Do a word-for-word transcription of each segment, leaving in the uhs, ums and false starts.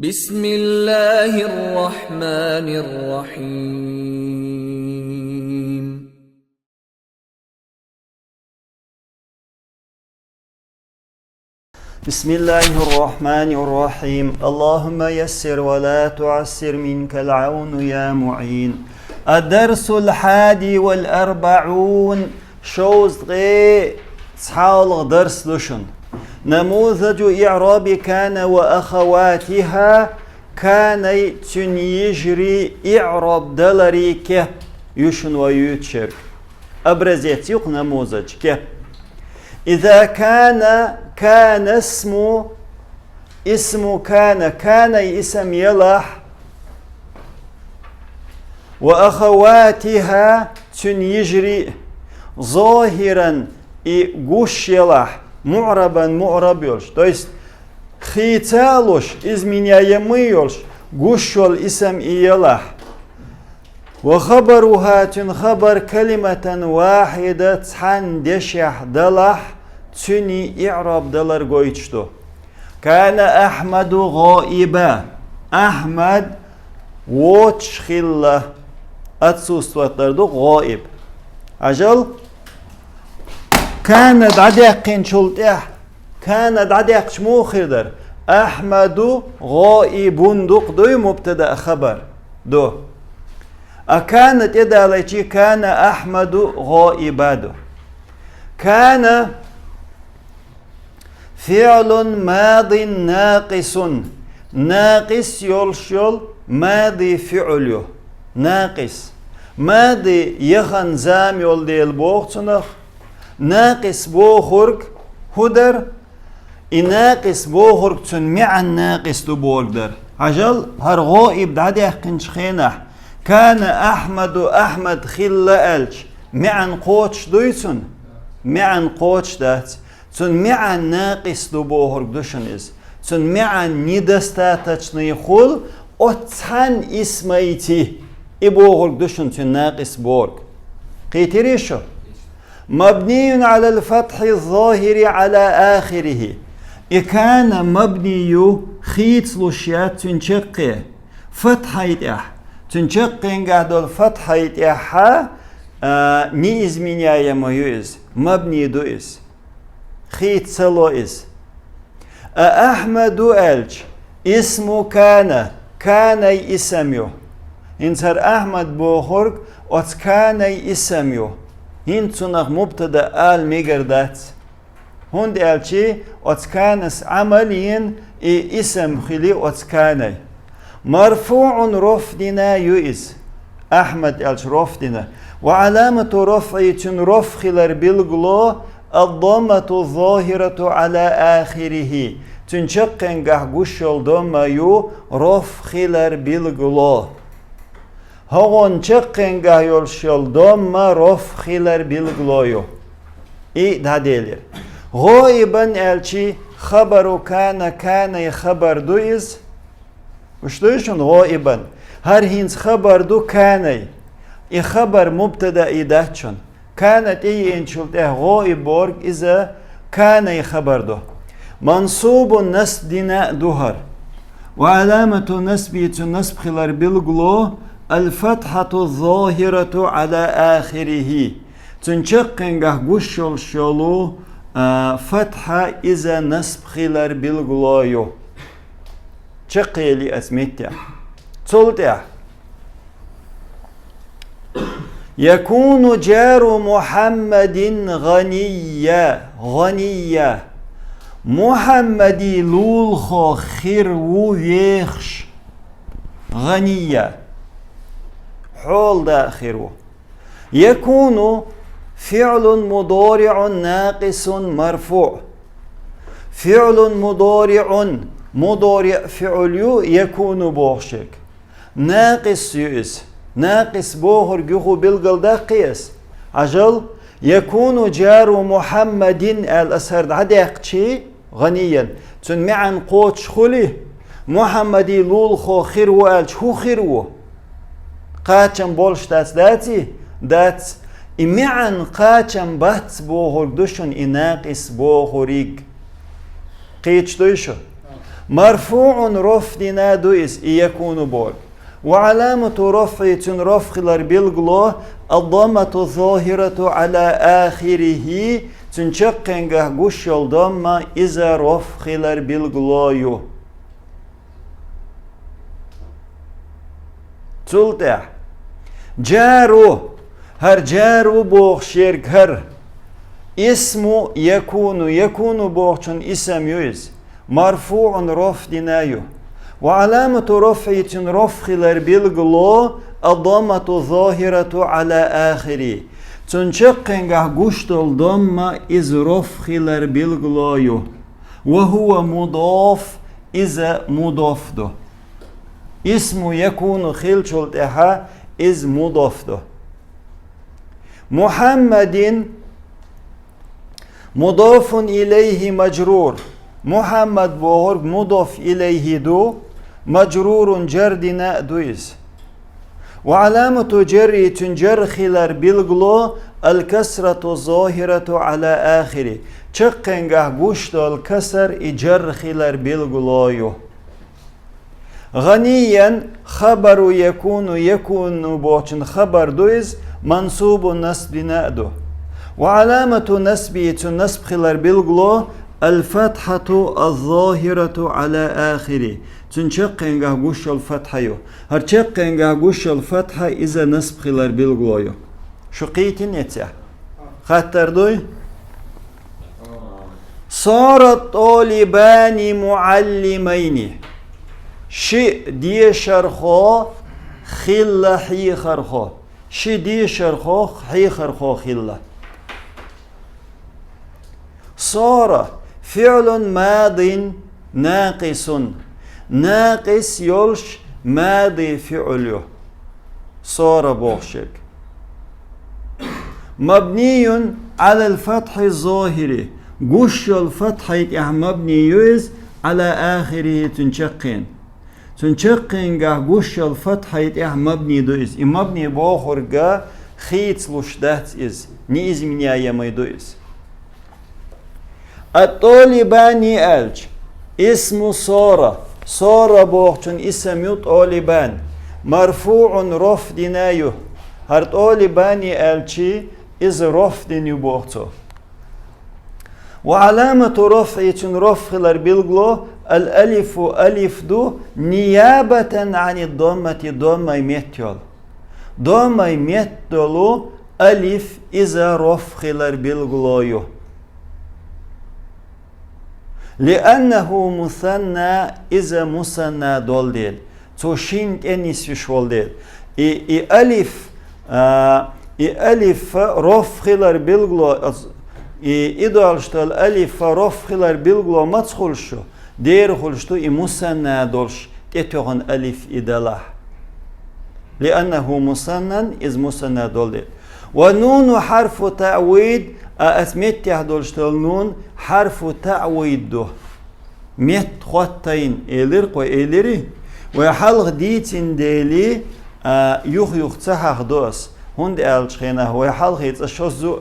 بسم الله الرحمن الرحيم. بسم الله الرحمن الرحيم. اللهم يسر ولا تعسر، منك العون يا معين. الدرس الحادي والأربعون. Шовзткъе цхьаалгӀа дарс ду шун. نموذج إعراب كان وأخواتها. Канай, цуьнан йижарий иӀраб даларий кеп ю шуна вай юьйцуш ерг. Образец ю-кх, نموذج, кеп. إذا كان، كان اسم، اسم كان, Канай исам елахь, وأخواتها, цуьнан йижарий, ظاهرا, и гуш елахь, معربا, муӀраб йолуш. То есть, хийца а луш, изменяемый йолуш, гуш йолу исам и елахь. وخبرها, цуьнан хабар, كلمة واحدة, цхьана дешехь далахь, цуьнан иӀраб далар гойтуш ду. كان أحمد غائبا. Ахьмад воцуш хилла, отсутствовать дар ду гӀаиб. Хьажал, кана дӀадаьккхинчул тӀаьхьа, кана дӀадаьккхича муха хир дара? أحمد غائب ду-кх, дуй, мубтада а хабар ду. А кана тӀедалайчи, كان أحمد غائبا ду. كان فعل ماض ناقص. Накъис йолуш йолу мади фиӀл ю. Накъис. Мади яхана зама йолу дела боху цунах. Накъис бохург хӀун дара? И накъис бохург цуьнан маьӀна накъис ду бохург дара. Хьажал, хӀара гӀаиб дӀадаьккхинчу хенахь, кана Ахьмаду, Ахьмад хилла аьлча, маьӀна кхочуш дуй цуьнан? МаьӀна кхочуш дац. Цуьнан маьӀна накъис ду бохург ду шуна иза. Цуьнан маьӀна недостаточный хуьлу оццу цхьана исмайца, и бохург ду шуна цуьнан накъис бохург. Кхийтирий шу? مبني على الفتح الظاهر على آخره. И кана мабни ю, хийца луш яц цуьнан чаккхе, фатхьай тӀехь. Цуьнан чаккхенгахь долу фатхьай тӀехь, а, неизменяемый ю иза, мабни ду иза. Хийца ца ло иза. А Ахьмаду аьлча, исму кана, канай исам ю. ХӀинца хӀара Ахьмад бохург оцу канай исам ю. ХӀинца цунах мубтада ала мегар дац. ХӀунда аьлча оцу канас Ӏамал йина и исам хили оцу канай. مرفوع, роф дина ю иза. Ахьмад аьлча роф дина. وعلامة رفعه, цуьнан роф хилар билгало, الضمة الظاهرة على آخره. Цуьнан чаккхенгахь гуш йолу домма ю роф хилар билгало. ХӀокхунна чаккхенгахь йолуш йолу домма роф хилар билгало ю. И дӀаделира. ГӀаибан аьлчи хабару кана, канай хабар ду иза. Уьш дуй шуна гӀаибан? ХӀара хӀинца хабар ду канай. И хабар мубтадаъ дац шуна. Кана тӀееанчул тӀаьхьа гӀаиб бохург иза канай хабар ду. Мансубун, насб дина ду хӀара. Ва аламату насби, цуьнан насб хилар билгало, алфатхьату ззохирату ала ахирихи. Цуьнан чаккхенгахь гуш йолуш йолу, а, фатхьа иза насб хилар билгало ю. Чекхъели аса меттехь. Цул тӀаьхьа. Якуну джару Мухьаммадин гъанийя. Гъанийя. Мухьаммади лулахо хир ву вехаш. Гъанийя. Хьолда хир ву. Якуну фиълун мудориъун накъисун марфуъ. Фиълун мудориъун, мудориъ фиъл ю якуну бохуш ерг. Накъис ю иза. Накъис бохург юха билгалдаккхий аса? Хьажал, якуну джару Мухьаммадин аьлла аса хӀара дӀадаьккхичи, гъанийян. Цуьнан маьӀна кхочуш хуьлий? Мухьаммади лулахо хир ву аьлча, хӀун хир ву? Кхачам болуш дац, даций? Дац. И маьӀна кхачам бац бохург ду шуна и накъис бохург. Кхеташ дуй шу? مرفوع, рафъ дина ду иза, и يكون бохург. وعلامة رفعه, цун рафъ хилар билгало, الضمة الظاهرة على آخره, цун чаккхенгахь гуш йола дамма, иза рафъ хилар билгало ю. Цул тӀехьа جار, хӀара جار бохуш ерг хӀара. اسم يكون, يكون бохучун исам ю иза. مرفوع, рафъ дина ю. وعلامة رفعه, цун рафъ хилар билгало, الضمة الظاهرة على آخره, цун чаккхенгахь гуш долу дамма, иза рафъ хилар билгало ю. وهو مضاف, иза мудаф ду. اسم يكون хилчул тӀехьа иза мудаф ду. محمد مضاف إليه مجرور. Мухьаммад бохург مضاف إليه ду, مجرور, جر дина а ду иза. وعلامة جره, цун جر хилар билгало, الكسرة الظاهرة على آخره, чаккхенгахь гуш долу касар, и جر хилар билгало ю. غنيا خبر يكون, يكون бохучун хабар ду иза, منصوب, насб дина а ду. وعلامة نصبه, цун насб хилар билгало, الفتحة الظاهرة على آخره, цун чаккхенгахь гуш йолу фатхьа ю. ХӀара чаккхенгахь гуш йолу фатхьа, иза насб хилар билгало ю. Шу кхийтина эцехь? Хаттар дуй? صار الطالبان معلمين. Ши дешархо хилла хьехархо. Ши дешархо хьехархо хилла. صار فعل ماض ناقص. Накъис йолуш мади фиъл ю. صار бохуш ерг. مبني على الفتح الظاهر. Гуш йолу фатхьай тӀехь мабни ю иза, على آخره, цун чаккхен. Цун чаккхенгахь гуш йолу фатхьай тӀехь мабни ду иза. И мабни бохург хийцалуш дац иза, неизменяемый ду иза. الطالبان аьлча, اسم صار, صار бохучун исам ю طالبان, مرفوع, рафъ дина ю. ХӀара طالبان аьлчи, иза рафъ дина ю боху цо. وعلامة رفعه, цун рафъ хилар билгало, الألف, алиф ду, نيابة عن الضمة, даммай метта йолу. Даммай метта долу алиф, иза рафъ хилар билгало ю. لأنه مثنى, иза мусанна долу дела. Цо шина тӀе нисвеш волу дела. И, и алиф, а, и алиф рафъ хилар билгало, и, и долуш долу алиф рафъ хилар билгало маца хуьлуш ю? Дера хуьлуш ду и мусанна долуш, тӀетоьхна алиф и далахь. لأنه مثنى, иза мусанна долу дела. والنون حرف تعويض, а, аса меттехь долуш долу нун хьарфу таъвид ду. Метта хӀоттайна элира, кхо элири, вай хьалха дийцина дели, а, юх-юха ца хьахадо ас. ХӀунда аьлча хенахь вай хьалхе цкъа шозза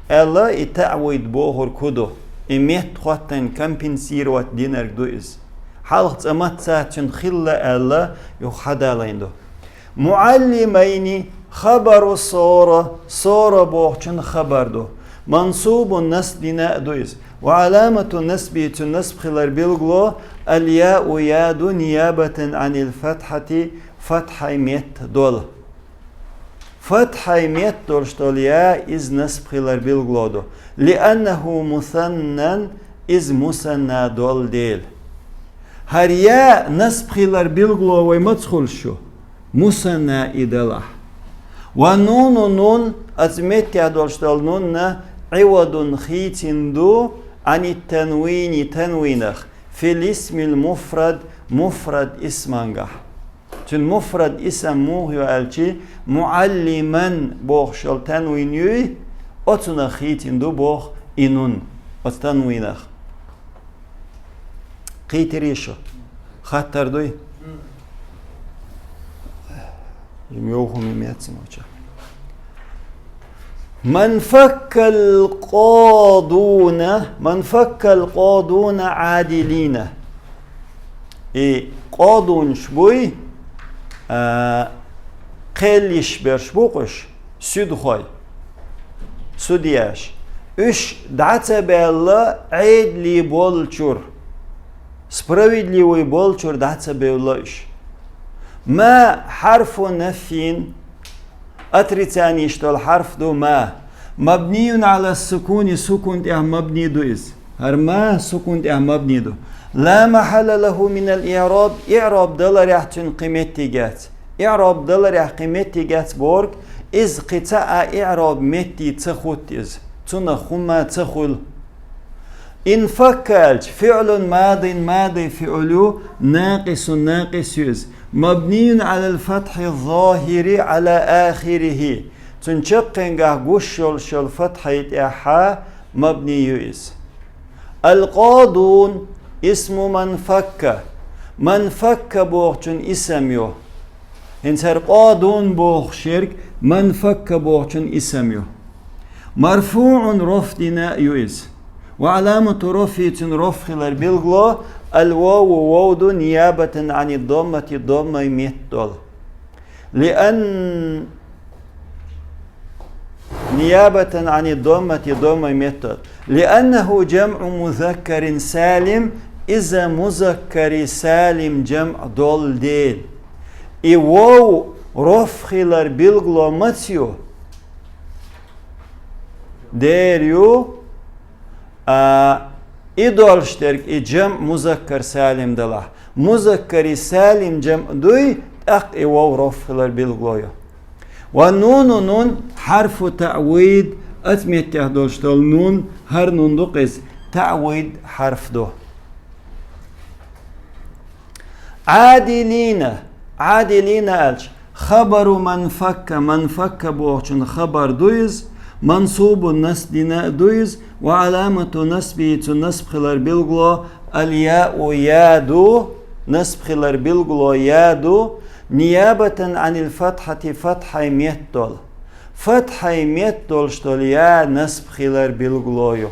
а аьлла, и таъвид бохург хӀун ду? И метта хӀоттайна компенсировать динарг ду иза. Хьалха цкъа маца цуьнан хилла аьлла, юха хьадалайна ду. معلمين, خبر صار, صار бохучун хабар ду. منصوب, насб дина а ду иза. وعلامة نصبه, цуьнан насб хилар билгало, الياء, я ду, نيابة عن الفتحة, фатхьай метта долу. Фатхьай метта долуш долу я, иза насб хилар билгало ду. لأنه مثنى, иза мусанна долу дела. ХӀара я насб хилар билгало вай маца хуьлуш ю? Мусанна и далахь. والنون, нун, аса меттехь долуш долу нунна, عوض, хийцина ду, عن التنوين, танвинах, في الاسم المفرد, муфрад исмангахь. Цуьнан муфрад исам муха ю аьлчи, معلما бохуш йолу танвин юй, оцунах хийцина ду боху и нун, оцу танвинах. Кхийтирий шу? Хаттар дуй? Им йовхун меццин оча. من فك القاضون, من فك القاضون عادلين. И къодунаш буй, а, кхел йиш берш бу-кх уьш, суьдхой, судьяш. Уьш дӀа ца баьлла, Ӏедали болчуьра, справедливый болчуьра дӀа ца бевлла уьш. Ма хьарфу нафйин, отрицание йиш йолу хьарф ду ма. Мабниюн Ӏала сукуни, сукун тӀехь мабни ду иза. ХӀара ма сукун тӀехь мабни ду. Ла махьалла лаху минал иъраб, иъраб даларехь цуьнан кхин меттиг яц. Иъраб даларехь кхин меттиг яц бохург, иза кхин цхьа а иъраб метте ца хӀутту иза. Цунах хӀумма ца хуьлу. Инфакка аьлча, фиълун мадин, мади фиъл ю, накъисун, накъис ю иза. Мабниюн Ӏалал фатхьи зохири Ӏала ахирихи. Цуьнан чаккхенгахь гуш йолуш йолу фатхьай тӀехьа мабни ю иза. Ал-къодун исму манфакка. Манфакка бохучун исам ю. ХӀинца хӀара къодун бохуш ерг манфакка бохучун исам ю. Марфуъун, роф дина ю иза. Ва Ӏаламату рофи, цуьнан роф хилар билгало, ал-вову, вов ду, ниябатан Ӏани доммати, доммай метта долу. Лиан Ниябатан Ӏани доммати, доммай метта. Лианнаху жамъу музаккарин салим, иза музаккари салим жамъ долу дела. И вов роф хилар билгало маца ю? Дера ю, а, и долуш дерг и жамъ музаккар салим далахь. Музаккари салим жамъ дуй, тӀаккха и вов роф хилар билгало ю. Ва нуну, нун, хьарфу таъвид, оцу меттехь долуш долу нун, хӀара нун ду-кх иза, таъвид хьарф ду. Ӏадилина, Ӏадилина аьлча, хабару манфакка, манфакка бохучун хабар ду иза, мансубун, насб дина ду иза, ва Ӏаламату насбихи, цуьнан насб хилар билгало, ал-яу, я ду, насб хилар билгало я ду, ниябатан Ӏанил фатхьати, фатхьай метта долу. Фатхьай метта долуш долу я насб хилар билгало ю.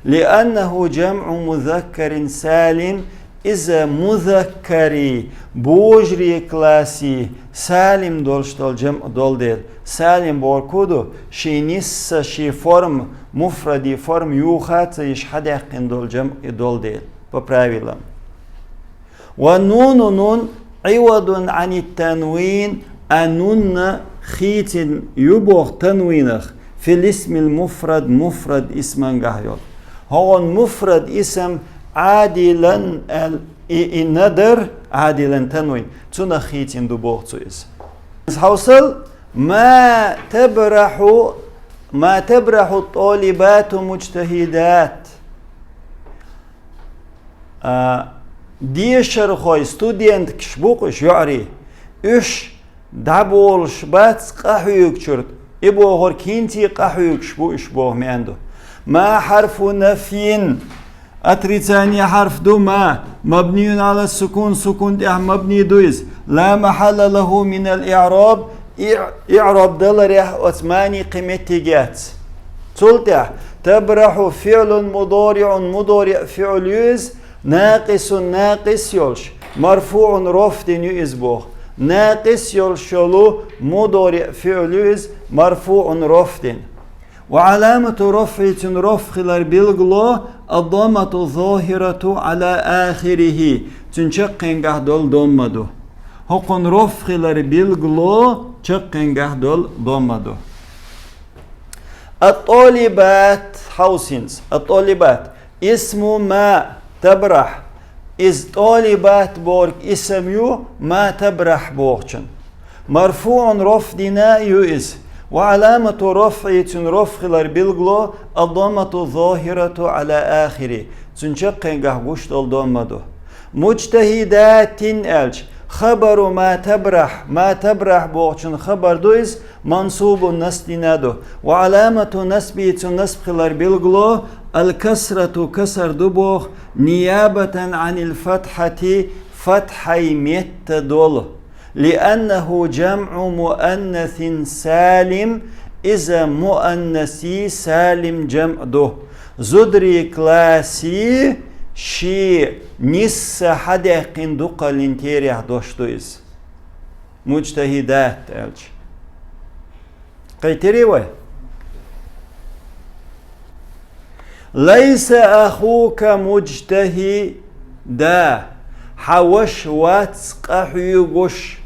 Лианнаху жамъу музаккарин салим, иза музаккари, божарий класси, салим долуш долу жамъ долу дела. Салим бохург хӀун ду? Шен нисса, шен форма, муфради форма юха ца йиш хьадаьккхина долу жамъ и долу дела, по правилам. Ва нуну, нун, Ӏивадун Ӏанит танвин, а нунна хийцина ю боху танвинах, фил исмил муфрад, муфрад исмангахь йолу. ХӀокхуьнан муфрад исам Ӏадилан аьлла, и, и надар Ӏадилан танвин, цунах хийцина ду боху цо иза. Хьовсал, ма табрахьу, ма табрахьу тӀолибату муджтахидат. А, дешархой, студенткаш бу-кх уьш, йоӀарий. Уьш дӀаболуш бац къахьоьгучуьра. И бохург хӀинца а къахьоьгуш бу уьш боху маьӀна ду. Ма хьарфу нафйин, отрицание хьарф ду ма, мабниюн Ӏала сукун, сукун тӀехь мабни ду иза. Ла махьалла лаху минал иъраб, и-, иъраб даларехь оцу мани кхин меттиг яц. Цул тӀаьхьа, табрахьу фиълун мудориъун, мудориъ фиъл ю иза, накъисун, накъис йолуш, марфуъун, роф дина ю иза боху. Накъис йолуш йолу мудориъ фиъл ю иза, марфуъун, роф дина. Ва Ӏаламату рофъи, цуьнан роф хилар билгало, ад-доммату зохирату Ӏала ахирихи, цуьнан чаккхенгахь долу домма ду. ХӀокхуьнан роф хилар билгало, чаккхенгахь долу домма ду. Ат-тӀолибат, хьовсал, ат-тӀолибат. Исму ма табрахь. Иза тӀолибат бохург исам ю ма табрахь бохучун. Марфуъун, роф дина ю иза. Ва Ӏаламату рофъи, цуьнан роф хилар билгало, ад-доммату зохирату Ӏала ахири. Цуьнан чаккхенгахь гуш долу домма ду. Муджтахидатин аьлча, хабару ма табрахь, ма табрахь бохучун хабар ду иза, мансубун, насб дина ду. Ва Ӏаламату насбихи, цуьнан насб хилар билгало, ал-касрату, касар ду боху, ниябатан Ӏанил фатхьати, фатхьай метта долу. Лианнаху жамъу муаннасин салим, иза муаннаси салим жамъ ду. Зударий класси ший нийсса хьадаьккхина дукхаллин терахь дош ду иза. Муджтахьидат аьлча. Кхийтирий вай? Лайса ахука муджтахьида. Хьа ваша вац къахьоьгуш.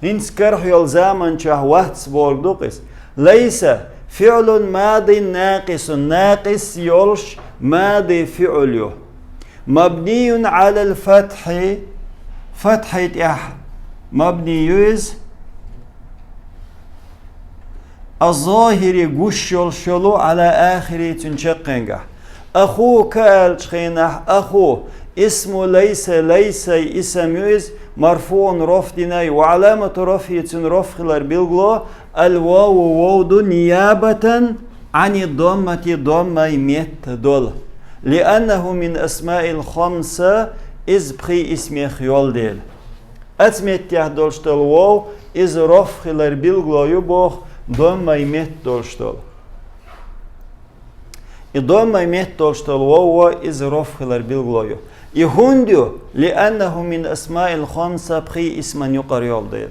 ХӀинца карахь йолу заман чохь вац бохург ду-кх иза. Лайса, фиълун мадин накъисун, накъис йолуш мади фиъл ю. Мабниюн Ӏалал фатхьи, фатхьи тӀехь мабни ю иза. Аз-зохири гуш йолуш йолу Ӏала ахири цуьнан чаккхенгахь. Ахука аьллачу хенахь аху, исму лайса, лайсай исам ю иза, марфуъун роф дина ю, ва Ӏаламату рофи цуьнан роф хилар билгало, ал-вову вов ду ниябатан Ӏани доммати доммай метта долу. Лианнаху мин асмаил хамса, иза пхи исмех йолу дела. Оцу меттехь долуш долу вов, иза роф хилар билгало ю боху, доммай метта долуш долу. И доммай метта долуш долу вов, иза роф хилар билгало ю. И хӀунда ю? Лианнаху мин асмаил хамса, пхи исман юкъара йолу дела.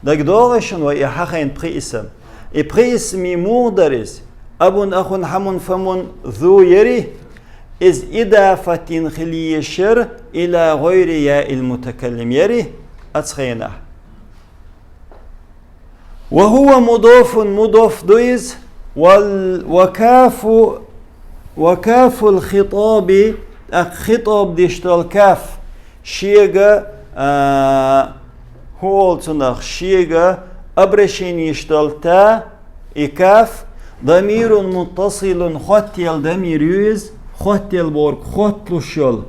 ДагадогӀий шуна вай и хьахийна пхи исам? И пхи исам муха дара иза? Абун, ахун, хьамун, фамун, зу яри? Иза идафатин хила езаш яра ила гӀайри яил мутакаллим яри оцу хенахь. Ва хӀува мудофун, мудоф ду иза, вал-, ва кафу, ва кафул хитаби, тӀаккха хитаб деш долу каф, шега, а, хӀу олу цунах, шега обращение еш долу та, и каф, дамирун муттасилун, хоттаелла дамир ю иза, хоттаелла бохург хотталуш йолу.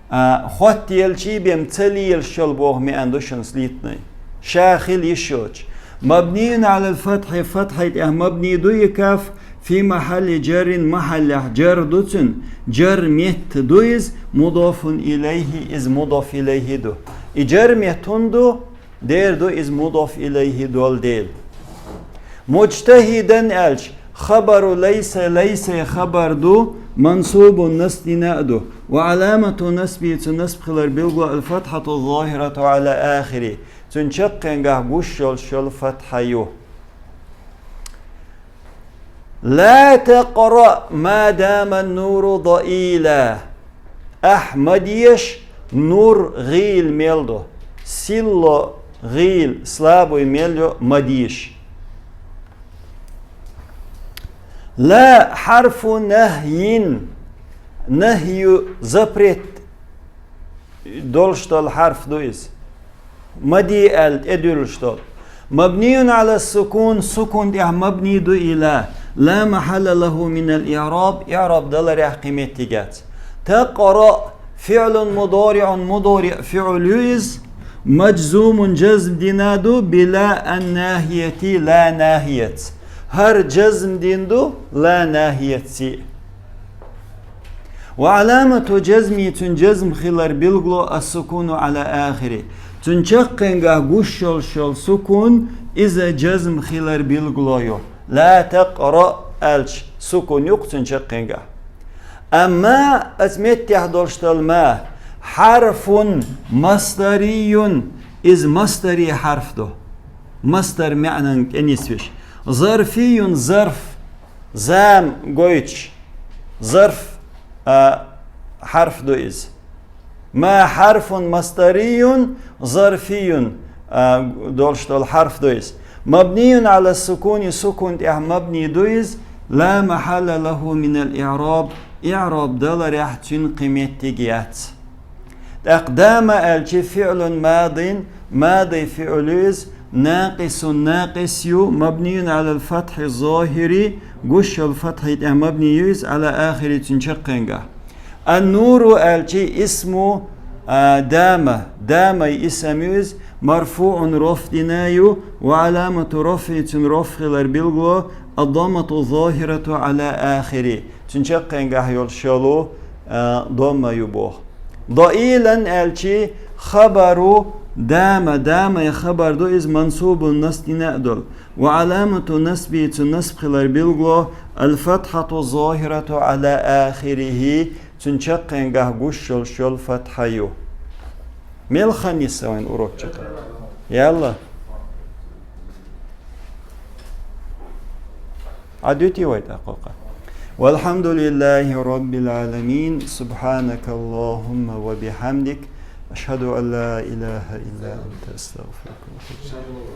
А, хоттаелчий бен ца лелаш йолу боху маьӀна ду шуна слитный. Ша хила йиш йоцуш. Мабниюн Ӏалал фатхьи, фатхьи тӀехь мабни ду и каф, фи махьалли джаррин, махьаллехь джар ду цуьнан, джар метта ду иза, мудофун илайхи, иза мудоф илайхи ду. И джар метта хӀунда ду? Дера ду иза мудоф илайхи долу дела. Муджтахьидан аьлча, хабару лайса, лайсай хабар ду, мансубун, насб дина а ду, ва Ӏаламату насби, цуьнан насб хилар билгало, ал-фатхьату зохирату Ӏала ахири, цуьнан чаккхенгахь гуш йолуш йолу фатхьа ю. Ла такъраъ ма дама нуру даила. Ахь ма деша, нур гӀийла мел ду. Сило гӀийла, слабый мел ю, ма деша. Ла хьарфу нахьйин. Нахью, запрет долуш долу хьарф ду иза. Ма де аьлла тӀедуьллуш долу. Мабниюн Ӏала сукун, сукун тӀехь мабни ду и ла. Ла махьалла лаху минал иъраб, иъраб даларехь кхин меттиг яц. Такъраъ, фиълун мудориъун, мудориъ фиъл ю иза. Маджзумун, джазм дина ду, била ан нахьияти, ла нахьияц. ХӀара джазм дина ду, ла нахьияци. Ва Ӏаламату джазми, цуьнан джазм хилар билгало, ас-сукуну Ӏала ахири. Цуьнан чаккхенгахь гуш йолуш йолу сукун, иза джазм хилар билгало ю. Ла такъраъ аьлча, сукун ю-кх цуьнан чаккхенгахь. Амма оцу меттехь долуш долу ма, хьарфун масдарийюн, иза масдари хьарф ду. Масдар маьӀнан тӀенисвеш. Зарфийюн, зарф, зама гойтуш, зарф, а, хьарф ду иза. Ма хьарфун масдарийюн, зарфийюн, а, долуш долу хьарф ду иза. Мабнийюн Ӏала сукуни, сукун тӀехь мабни ду иза, ла махьалла лаху минал иъраб, иъраб даларехь цуьнан кхин меттиг яц. ТӀаккха дама аьлча фиълун мадин, мади фиъл ю иза, накъисун, накъис ю, мабниюн Ӏалал фатхьи зохири, гуш йолу фатхьи тӀехь мабни ю иза, Ӏала ахири, цуьнан чаккхенгахь. Ан-нуру аьлча исму, а, дама, дамай исам ю иза, марфуъун, роф дина ю, ва Ӏаламату рофи, цуьнан роф хилар билгало, ад-даммату зохирату Ӏала ахири. Цуьнан чаккхенгахь йолуш йолу, а, домма ю боху. Даилан аьлчи хабару дама, дамай хабар ду, иза мансубун, насб дина а долу. Ва аламату насби, цу насб хилар билгало, алфатхату зохирату ала ахирихи, цун чаккхенгахь гуш йолуш йолу фатха ю. Мел хан йиса вайн урок чекхар? Ялла. Ӏадвитий вай тӀаккха? Валхьамдулиллахи Раббил Ӏаламин. Субханакаллахумма ва бихьамдик. Ашхаду ан ла илаха илла анта, астагфирука ва атубу илайк.